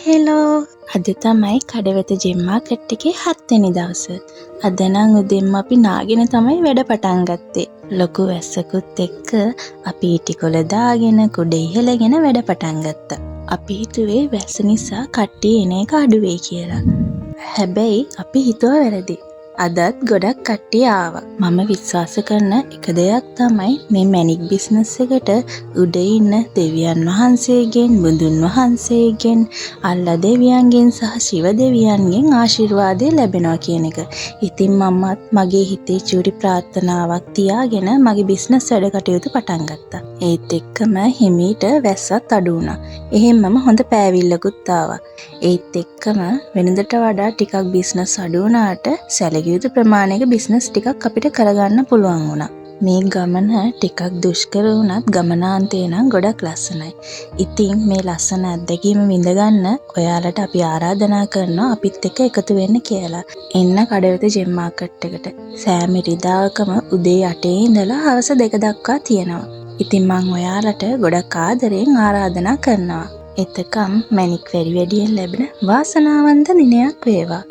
Hello, අද තමයි Kadawatha gem market එකේ හත්වෙනි දවස. අද නම් උදෙන්ම අපි නාගෙන තමයි වැඩ පටන් ගත්තේ. ලොකු වැස්සකුත් එක්ක අපි ඉටිකොළ දාගෙන කුඩ ඉහළගෙන වැඩ පටන් ගත්තා. අපි හිතුවේ වැස්ස නිසා කට්ටිය එන එක අඩු වෙයි කියලා. හැබැයි අපි හිතුවා වැරදි. අදත් ගොඩක් කට්ටිය ආවා. මම විශ්වාස කරන එක දෙයක් තමයි මේ මැණික් බිස්නස් එකට උඩ ඉන්න දෙවියන් වහන්සේගෙන්, බුදුන් වහන්සේගෙන්, අල්ලා දෙවියන්ගෙන් සහ ශිව දෙවියන්ගෙන් ආශිර්වාදය ලැබෙනවා කියන එක. ඉතින් මමත් මගේ හිතේ චූටි ප්‍රාර්ථනාවක් තියාගෙන මගේ බිස්නස් වැඩ කටයුතු පටන් ගත්තා. ඒත් එක්කම හිමීට වැස්සත් අඩු වුණා. එහෙම්මම හොඳ පෑවිල්ලකුත් ආවා. ඒත් එක්කම වෙනදට වඩා ටිකක් බිස්නස් අඩු වුණාට සැලකිය යුතු ප්‍රමාණයක බිස්නස් ටිකක් අපිට කරගන්න පුළුවන් වුණා. මේ ගමන ටිකක් දුෂ්කර වුණත් ගමනාන්තය නම් ගොඩක් ලස්සනයි. ඉතින් මේ ලස්සන අත්දැකීම විඳගන්න ඔයාලට අපි ආරාධනා කරනවා අපිත් එක්ක එකතු වෙන්න කියලා. එන්න කඩවත ජෙම් මාකට් එකට. සෑම ඉරිදාවකම උදේ 8 ඉඳලා හවස 2 දක්වා තියෙනවා. ඉතින් මං ඔයාලට ගොඩක් ආදරයෙන් ආරාධනා කරනවා. එතකම් මැණික් වැඩි වැඩියෙන් ලැබෙන වාසනාවන්ත දිනයක් වේවා.